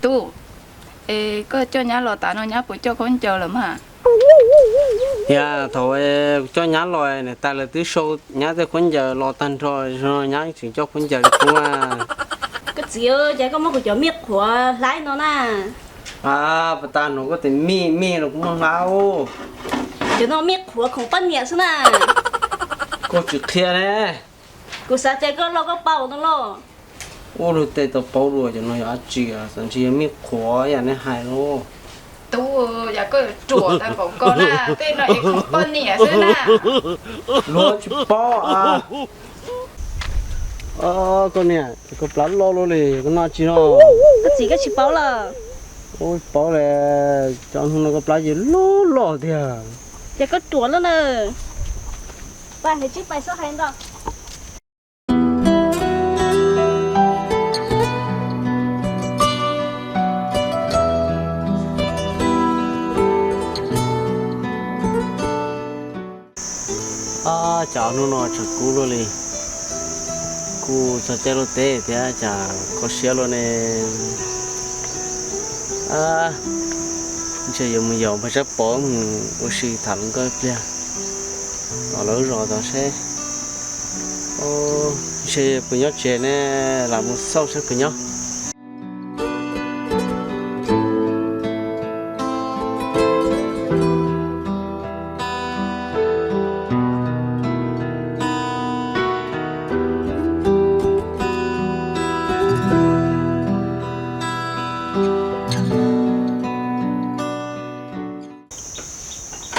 Tub, es koj coj nyab los tas no nyab puas coj khaub ncaws lawm mas? Yog thaum kuv coj nyab los, niam tais lawv twb sau nyab tej khaub ncaws los tag nrho, nyab tseem coj khaub ncaws li kuv mas. Koj txiv, cas koj muab kuv cov mij qhuav hlais no na? Pas tas no koj tias mij mij los kuv muab hlais. Cov no mij qhuav khoom poj niam xwb na. Koj tsis qhia ne. Kuv xav tias koj loj koj paub no los. Ua luag tej tau paub dua cov no yog dab tsi, xav ntshe yog mij qhuav yam nej hais lauj. Tub, yam koj yuav ruam tag npaum ko na, tej no es khoom poj niam xwb na. Luag tsis paub a. Koj niam, koj plab loj luaj li, koj noj tsi no? Koj txiv, koj tsis paub los? Ua paub li, cov hnub no koj plab yeej loj loj tiag. Ces koj ruam loj na. Pais, hais tsis pais, txhob hais ntau. Ab, cas hnub no tseem kub luaj li. Kuj txog caij luaj teb thiab cas kho siab luaj ne. Ab, ntshe yuav mus yaum npawg Tsab Pov mus ua si tham hluas nkauj ib pliag tom lawv zos tod seb ntshe puas nyob tsev ne, lam mus xauj saib puas nyob.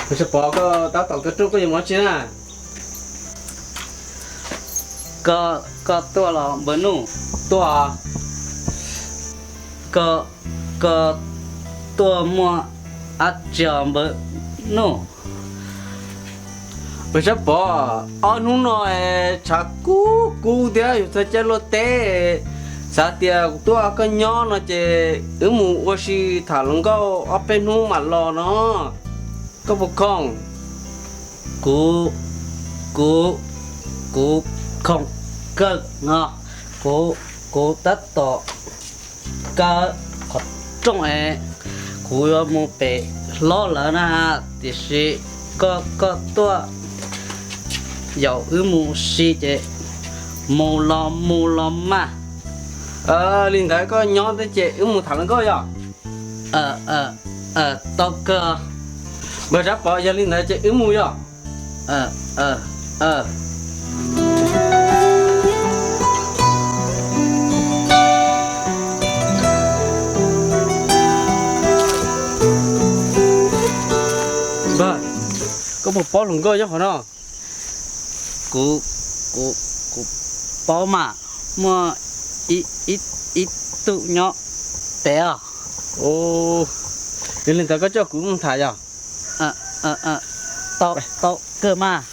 Npawg Tsab Pov, koj tab tom koj ruaj koj yuav mus dab tsi na? Koj, koj tuaj los npawg Nuj? Tuaj. Koj, koj tuaj muaj dab tsi os npawg Nuj? Npawg Tsab Pov, ob hnub no tshav kub kub thiab yuav txog caij luaj teb, xav tias kuv tuaj koj nyob no ces wb mus ua si tham hluas nkauj ob peb hnub mam los no. Koj puas khoom? Kuv, kuv, kuv khoom kawg no. Kuv, kuv tab tom kaw qhov rooj es kuv yuav mus pem hlob lawv na, tiam sis koj, koj tuaj yaum wb mus si ces mus los mus los mas. Li ntawd koj nyob thiab ces wb mus tham hluas nkauj yog? Tau kawg. Npawg Tsab Pov, yog li ntawd ces wb mus yog? Npawg, koj puas paub hluas nkauj nyob qhov no? Kuv, kuv, kuv paub mas, muaj ib, ib, ib tug nyob pem os. Yog li ntawd koj coj kuv mus tham yog? Tau, tau kawg mas.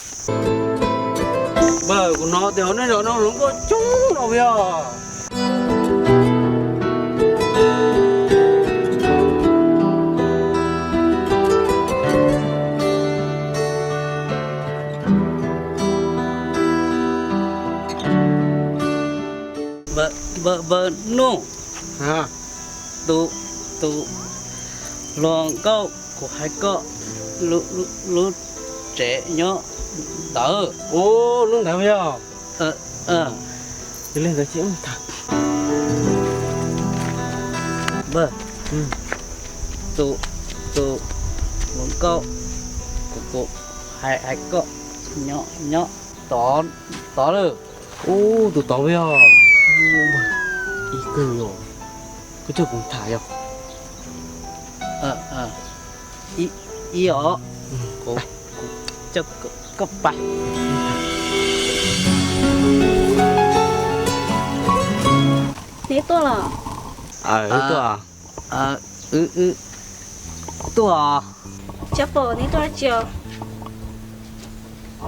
Npawg, kuv hnov tias hauv nej zos no hluas nkauj coob no yog? Npawg Nuj, tus, tus hluas nkauj kuv hais koj lub tsev nyob ntawd. Ub, lub ntawd yog? Yog li ntawd ces wb mus tham. Npawg, tus, tus hluas nkauj kuv, kuv hais, hais koj nyob, nyob tod, tod lawm. Ub, tus tod yog? Ib kawg yog, koj coj kuv tham yog? Ib, ib os, kuv, kuv coj koj pais. Neb tuaj los? Tuaj. Wb, wb tuaj. Tsab Pov, neb tuaj dab tsi os?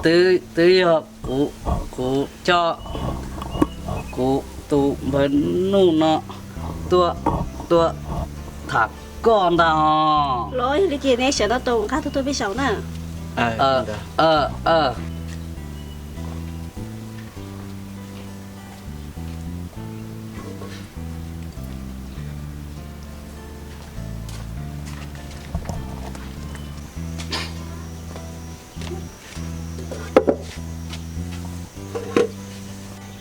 Twb, twb yog kuv, kuv coj kuv tus npawg Nuj no tuaj, tuaj tham koj ntag. Los yog li ces neb sawv no tos nqa tuaj tuaj peb saum na.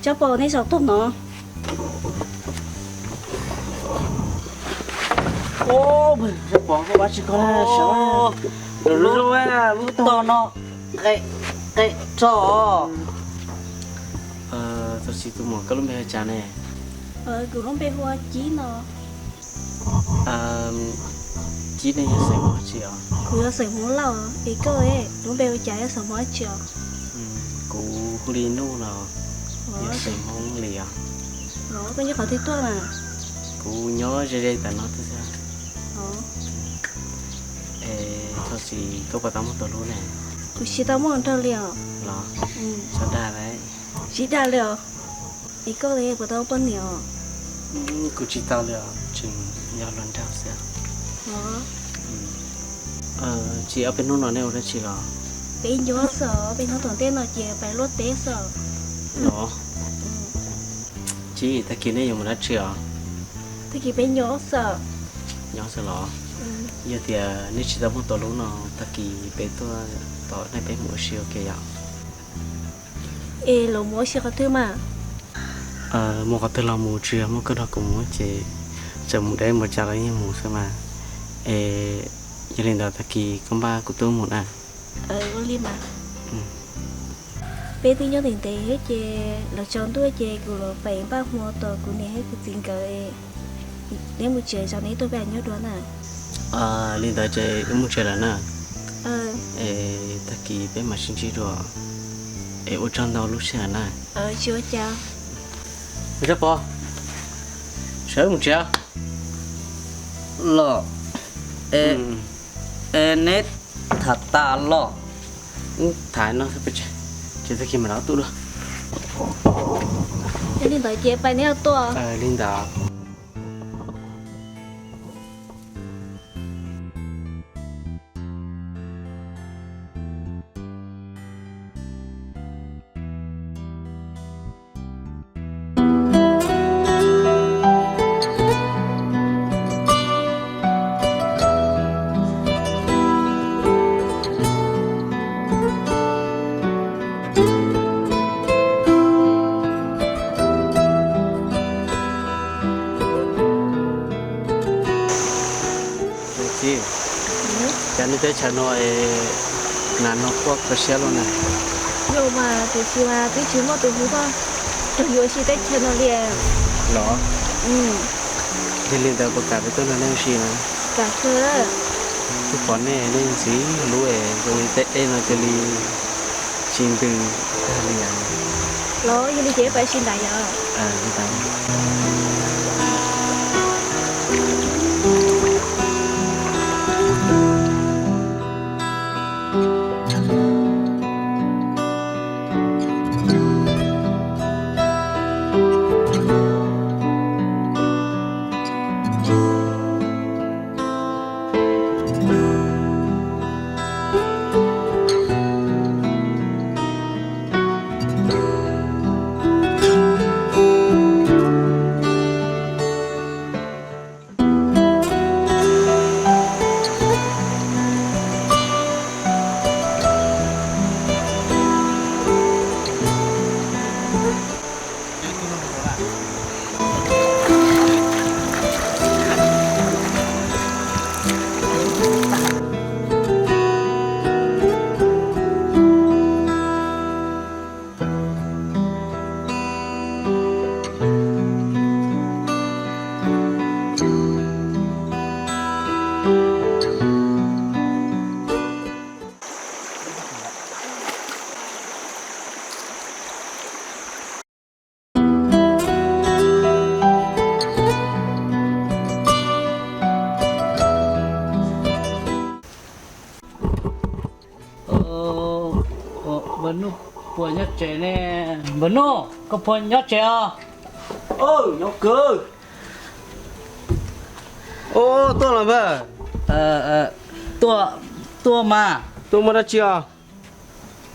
Tsob Pov, neb zaum tuaj no. Tsob Pov, koj pab tsis koj na, sawv lub, lub tog no qe, qe tso. Txog tsis tus muam, koj lub npe hu cas ne? Kuv lub npe hu ua Cib no. Cib, nej yog xeem Hmoob dab tsi os? Kuv yog xeem Hmoob Lauj. Es koj, lub npe hu cas, yog xeem Hmoob dab tsi os? Kuv hu li Nuj no, yog xeem Hmoob li os. Koj nyob qhov twg tuaj na? Kuv nyob ze ze ntawm no tuaj xwb. Es txog tsis koj puas tau muaj tus hlub ne? Kuv tsis tau muaj nrog li os. Los, tsis dag li os. Es koj li puas tau poj niam os? Kuv tsis tau li os, tseem yog hluas nraug xwb. Tsis, ob peb hnub no nej ua dab tsi los? Peb nyob xwb, peb hnub tom ntej no ces pais luaj teb xwb. Los, tsis, tag kis nej yuav mus dab tsi os? Tag kis peb nyob xwb. Nyob xwb los? Yog tias nej tsis tau muaj tus hlub no, tag kis peb tuaj tom nej peb mus ua si ua ke yom. Es los mus ua si qhov twg mas? Mus qhov twg los mus, tsuas yog muaj koj nrog kuv mus ces txawm mus deb npaum cas los yeej mus xwb mas. Es yog li ntawd tag kis koj npaj kuv tuaj mus na. Ua li mas. Peb twb nyob ntev ntev thiab ces los tsaus ntuj ces kuv los pem npaj hmo tos kuv niam thiab kuv txiv nkawd. Neb mus tsev, tsam neb tuaj peb nyob dua na. Li ntawd ces wb mus tsev lawm na. Es tag kis peb mam sib ntsib dua. Es ua tsaug ntau lub sij hawm na. Tsis ua cas. Tsob Pov, sawv mus tsev los. Es neb tham tas los? Tham no, ces tag kis mam rov tuaj dua. Yog li ntawd ces pais neb tuaj. Li ntawd. Txiv, cas nej teb chaws no nas noog quaj kho siab luaj na? Yog mas, tiam sis mas twb tsis muaj tus hlub tuaj nrog yus ua si teb chaws no li los. Yog li ntawd puas kam peb tuaj nrog nej ua si na? Kam kawg. Twb pom nej, nej ntxim hlub es zoo li tej dej no cia li tsis ntws tag li. Los yog li ces pais si ntawd yom. Npawg Nuj puas nyob tsev ne? Npawg Nuj, koj puas nyob tsev os? Nyob kawg. Tuaj los npawg? Tuaj, tuaj mas. Tuaj muaj dab tsi os?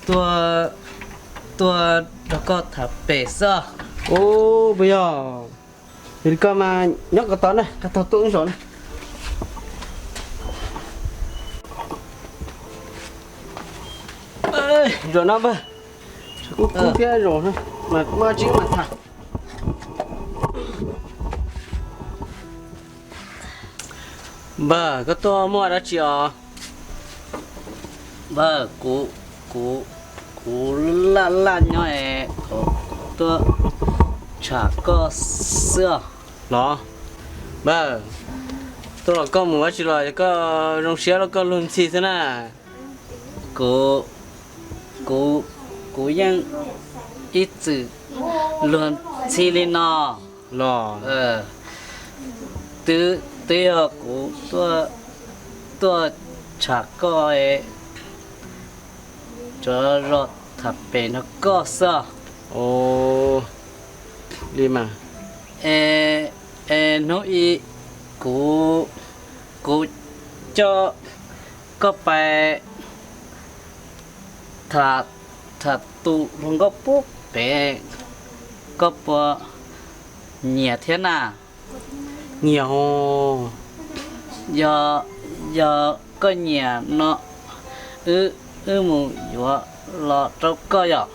Tuaj, tuaj nrog koj tham pem xwb. Puas yog? Yog li koj mas nyob ko taw na, koj taug tuaj ib zaug na. Zaum no npawg, Kub thiab zos mas muaj dab tsi mas tham. Npawg, koj tuaj muaj dab tsi os? Npawg, kuv, kuv, kuv laj laj nyob es kuv tuaj tsham koj xwb os. Los, npawg, tuaj los koj mus dab tsi los koj zoo siab los koj luag ntxhi xwb na. Kuv, kuv, kuv yeej ib txwm luag ntxhi li no los. Twb, twb yog kuv tuaj, tuaj tsham koj es tsuas los tham pem nrog koj xwb. Li mas, es hnub ib kuv, kuv coj koj pais tham, tham tus hluas nkauj pub pem, koj puas nyiam thiab na? Nyiam os. Yog, yog koj nyiam no wb, wb mus yuav los rau koj yom.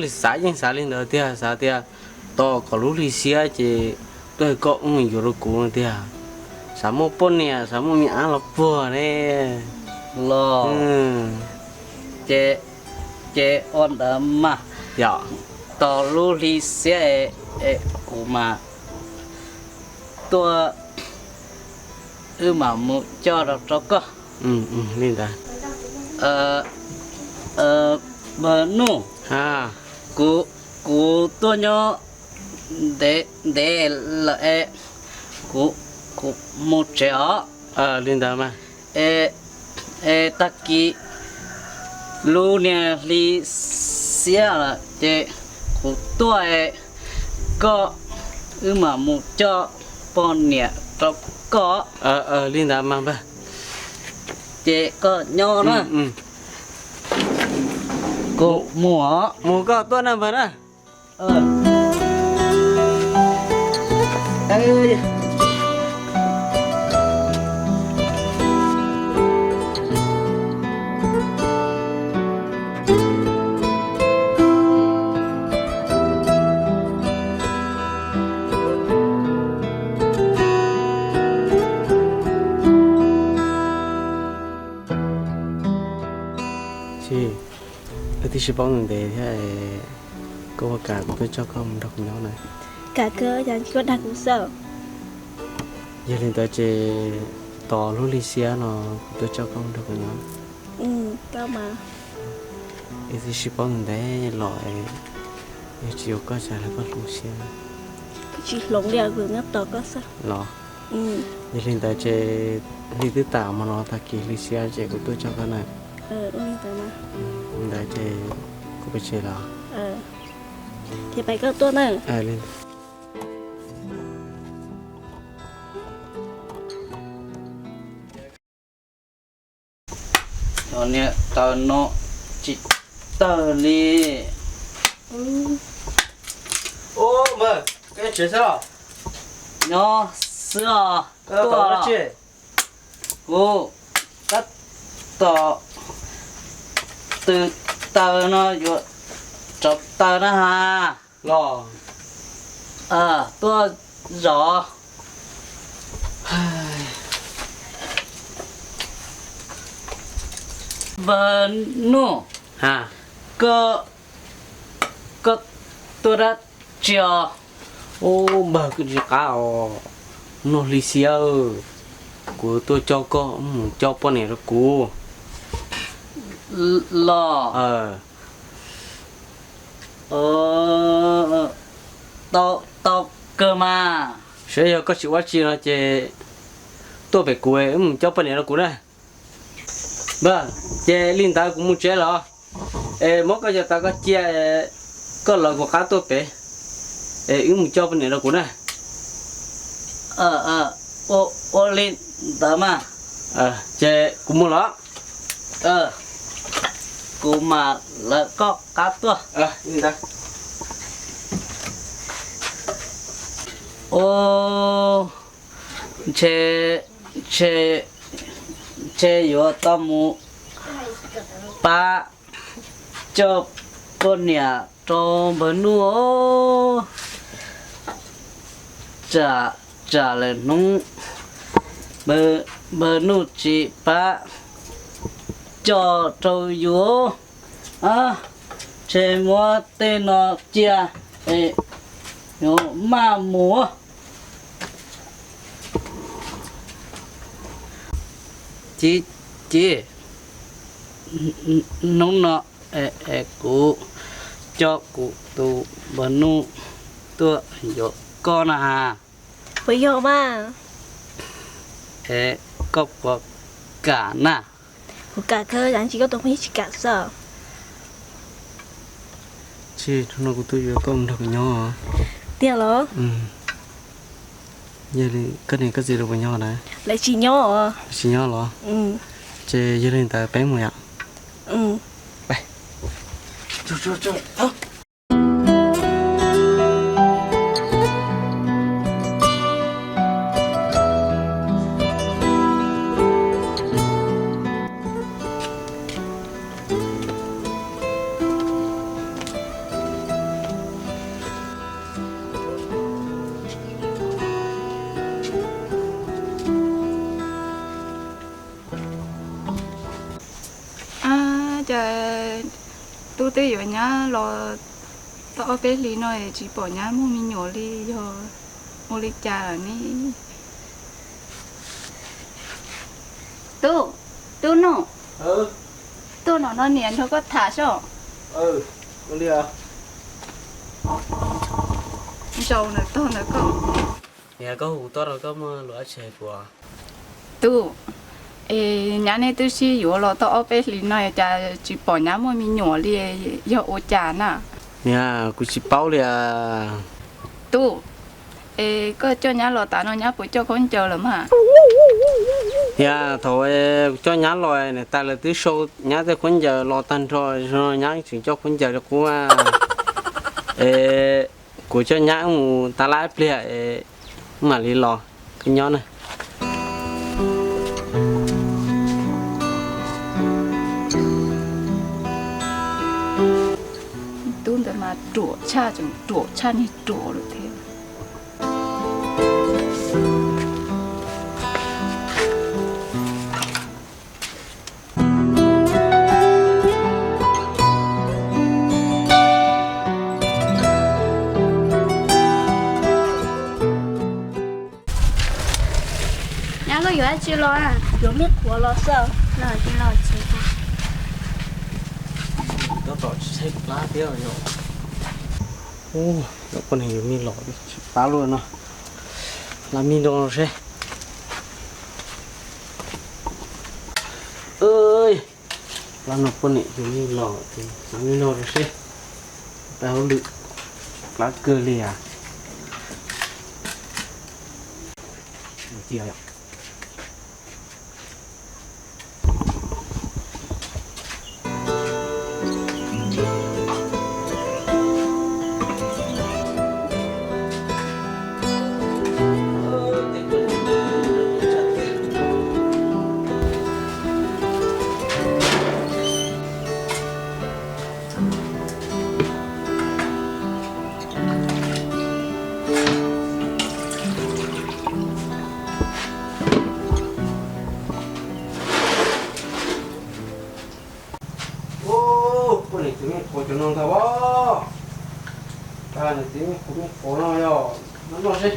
Li xav yeej xav li ntawd tiag, xav tias tos kom lub hli xiab ces tuaj koj mus yuav rau kuv no tiag. Xav muaj poj niam xav muaj me ab los puag ne. Los, ces, ces ua ntawd mas, yog tos lub hli xiab es kuv mas tuaj, wb mam mus coj rau rau koj. Li ntawd. Npawg Nuj, kuv, kuv tuaj nyob ntev, ntev lawm es kuv, kuv mus tsev os. Li ntawd mas, es tag kis lub niag hli xiab lawm ces kuv tuaj es koj, wb mam mus coj poj niam rau koj. Li ntawd mas npawg. Ces koj nyob na. Kuv mus os. Mus koj tuaj na npawg na. Wb twb sib paub ntev thiab, koj puas kam kuv tuaj coj koj mus nrog kuv nyob na? Kam kawg, yog koj dag kuv xwb. Yog li ntawd ces tos lub hli xiab no kuv tuaj coj koj mus nrog kuv nyob. Wb twb sib paub ntev los, yog tsis yuav koj cas los koj hloov siab. Tsis hloov li, kuv nyob tos koj xwb los. Yog li ntawd ces hli twb tas hmo no, tag kis hli xiab ces kuv tuaj coj koj na. Ntawd ces kuv pais tsev los. Ces pais koj tuaj na. Cov niag taws no tsis tawg li. Ub, npawg, koj nyob tsev xwb los? Nyob xwb os. Tuaj, kuv tab tom tws taws no yuav rauv taws na has. Los, tuaj zov. Npawg Nuj, koj, koj tuaj dab tsi os? Ub, npawg, kuv tsis qab os. Noj hli xiab, kuv tuaj coj koj mus coj poj niam rau kuv. Los, tau, tau kawg mas. Saib yog koj tsis ua tsi no ces tuaj pem kuv, wb mus coj poj niam rau kuv na. Npawg, ces li ntawd kuv mus tsev los. Es muab koj cov taws koj cia, koj lawv kuv qab tuaj pem, es wb mus coj poj niam rau kuv na. Ua li ntawd mas. Ces kuv mus los. Kuv mam lawv koj qab tuaj. Ntshe, ntshe, ntshe yuav tau mus pab coj Poj niam rau npawg Nuj, tsam, tsam lawm hnub npawg Nuj tsis pab coj rau yus, tseg muab tej no cia, yuav maj mus. Ci, ci, hnub no kuv coj kuv tus npawg Nuj tuaj yuav koj na has. Puas yog mas? Es koj puas kam na? Kuv kam kawg, yam tsis koj tus phooj ywg tsis kam xwb. Tsis, no kuv tuaj yuav koj mus nrog kuv nyob. Tiag los? Yog li koj niam koj txiv lawv puas nyob na? Lawv tsis nyob. Lawv tsis nyob los? Ces yog li ntawd peb mus yom. Ab, cas tub twb yuav nyab los tau ob peb hlis no es tsis pom nyab muaj me nyuam li, yog ua li cas lawm ne? Tub, tub Nuj, tuaj no no niam nrog koj tham soj. Zaum ntawm tog ntawm koj. Niam, koj hu kuv tuaj rau koj muaj lus dab tsi hais kuv? Tub, es nyab nej twb sib yuav los tau ob peb hlis no cas tsis pom nyab muaj me nyuam li, yog ua cas na? Niam, kuv tsis paub li as. Tub, es koj coj nyab los tas no nyab puas coj khaub ncaws lawm mas? Niam, thaum kuv coj nyab los niam tais lawv twb sau nyab tej khaub ncaws los tag nrho, nyab tseem coj khaub ncaws li qub. Es kuv coj nyab mus tas lab ib pliag es mam li los, koj nyob na. Tub ntawd mas ruam tshaj, tseem ruam tshaj niag ruam lawm thiab. Nyab, koj yuav dab tsi los? Yuav me qhuav los xwb. Los tsis los tsis. Tab tom tshaib plab thiab yom. Ub, poj niam yuav me los tsis pab luaj no. Lam me no seb. Plab no poj niam yuav me los, lam me no seb. Tau hauj lwm plab kawg li as. Ub, poj niam tus me qhuav cov no ntag as. Poj niam tus me qhuav, me qhuav no yog no no seb.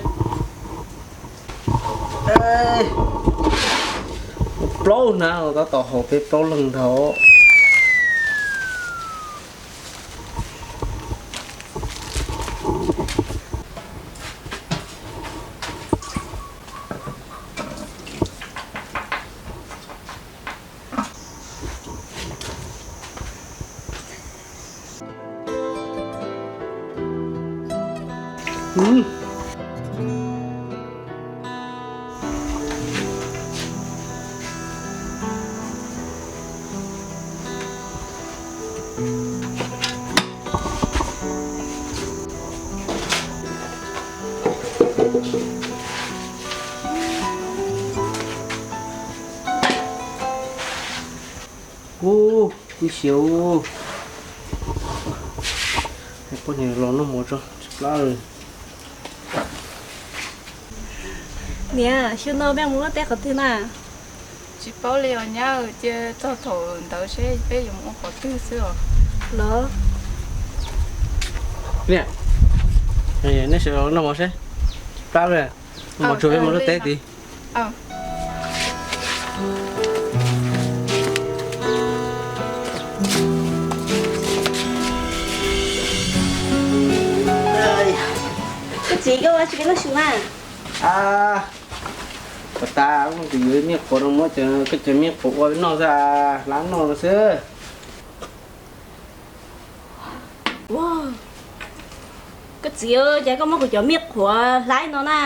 Plaub hnab tab tom haus peb plaub leeg ntag. Ub, tu siav. Los noj mov tso, tsis plab li. Niam, xyoo no peb mus luaj teb qhov twg na? Tsis paub li os nyab, cia txog thaum ntawd seb peb yuav mus ua qhov twg xwb os. Los, niam, neb sawv los noj mov seb, tsis plab li, mov tsuag peb mus luaj teb tid. Koj txiv, koj ua tsis peb noj su na? Puas tas, tus yuav me qhuav no muab cov, koj cov me qhuav ua noj xwb, hlab noj no xwb. Koj txiv, cas koj muab kuv cov me qhuav hlab no na?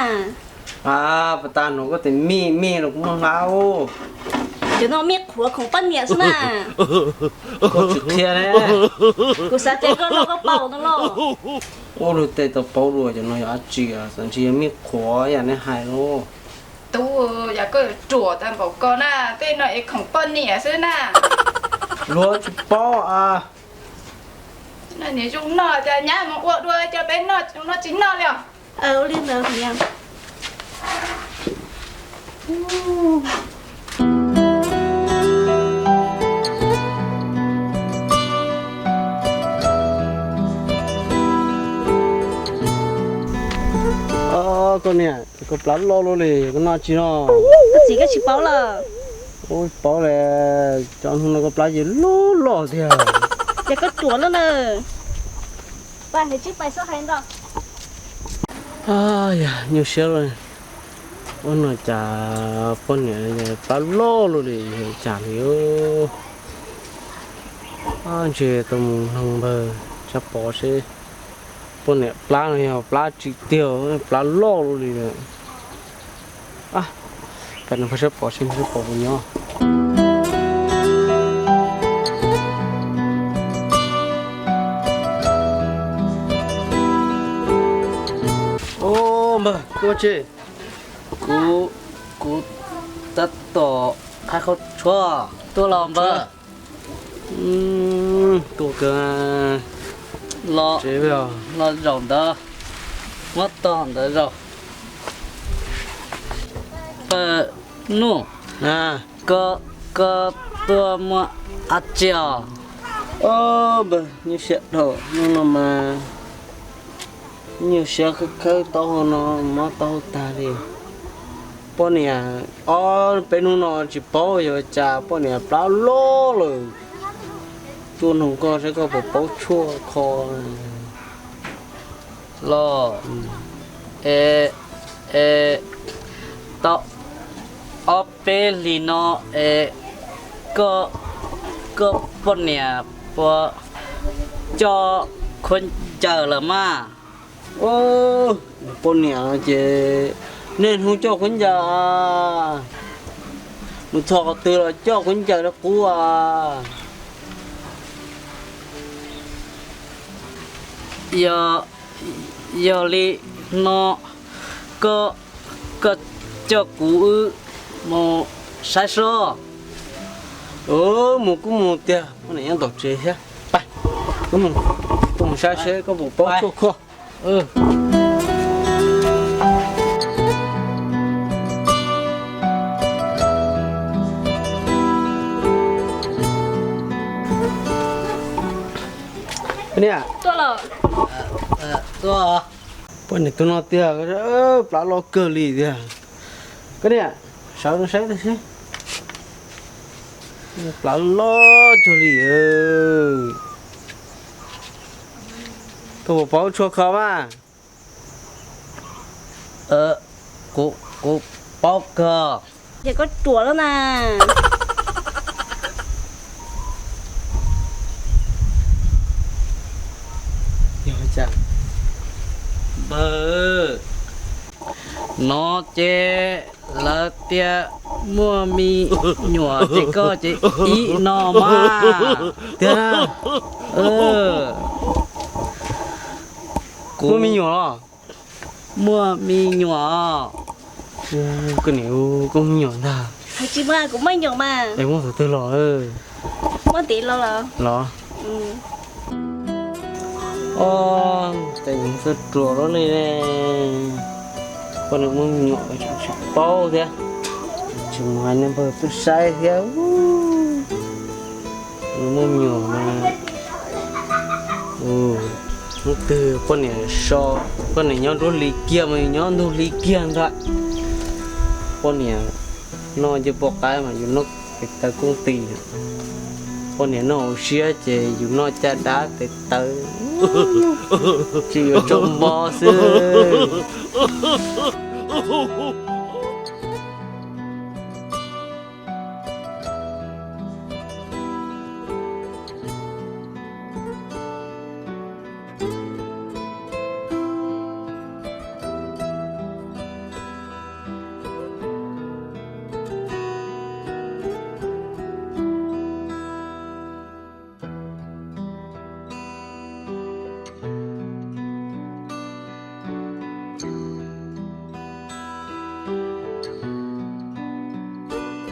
Puas tas, hnov koj tias me me los kuv muab hlab. Cov no me qhuav khoom poj niam xwb na. Koj tsis qhia ne. Kuv xav tias koj loj koj paub no los. Ua luag tej tau paub dua cov no yog dab tsi, xav ntshe yog me qhuav yam neb hais lauj. Tub, yog koj ruam tag npaum ko na, tej no es khoom poj niam xwb na. Luag tsis paub a. Niam zoo noj, cas nyab mus ua dua coj peb noj, tsis noj li os. Ua li ntawd. Koj niam, koj plab loj luaj li, koj noj tsis no? Koj txiv, koj tsis paub los? Ua paub li, cov hnub no koj plab ces loj loj tiag. Ces koj ruam loj na. Pais hais tsis pais xub hais ntau. Yog nyuaj siab lawm. Ua no cas poj niam plab loj luaj li, cas li. Ntshe tau mus nug npawg Tsab Pov seb poj niam plab no yog plab tsis tiag, plab loj luaj li. Pab nug Tsab Pov seb Tsab Pov puas nyob. Npawg, koj tsis, kuv, kuv tab tom qhaib qhov tshuab tuaj los npawg. Tuaj kawg. Los, los zaum ntawd, muab tog ntawd zaum. Pawg Nuj, koj, koj tuaj muaj dab tsi os? Npawg, nyuaj siab dhau, hnub no mas nyuaj siab khawb khawb taub hau no, mob taub hau tag li. Poj niam ob peb hnub no tsis paub yog cas poj niam plab loj lawm. Tuaj nug koj saib koj puas paub tshuaj kho. Los, es, es, tau ob peb hlis no es koj, koj poj niam puas coj khaub ncaws lawm mas? Poj niam ces niaj hnub coj khaub ncaws, mus txog qhov twg los coj khaub ncaws rau qub a. Yog, yog li no koj, koj coj kuv wb mus saib seb. Mus kuj mus tiag, poj niam nyob tom tsev thiab. Pab, kuv mus, kuv mus saib seb koj puas paub tshuaj kho. Niam, poj niam tus no tiag, plab loj kawg li tiag. Koj niam, sawv no saib tag seb. Plab loj cuag li. Koj puas paub tshuaj kho mas? Kuv, kuv paub kawg. Ces koj ruam lawm na. Npawg, no ces lawv tias muaj me nyuam ces koj ces ib no mas tiag. Kuv muaj me nyuam los? Muaj me nyuam. Koj niam, koj muaj me nyuam ntag. Hais tsis mas kuv muaj me nyuam mas. Es muaj tus twg los? Muaj tiv los los. Los? Os, Cas yus txawj ruam luaj li ne. Poj niam muaj me nyuam tseem tsis paub thiab, tsis mus hais niag npawg twb saib thiab. Muaj me nyuam mas, hnub twg poj niam so, poj niam nyob nruab hli kiag mas yus nyob ntug hli kiag ntag. Poj niam noj ncej poj qaib mas yus noj tes taw kooj tis. Poj niam noj hauv siab ces yus noj caj dab tes taw. Tsis yuav tsau npo xwb.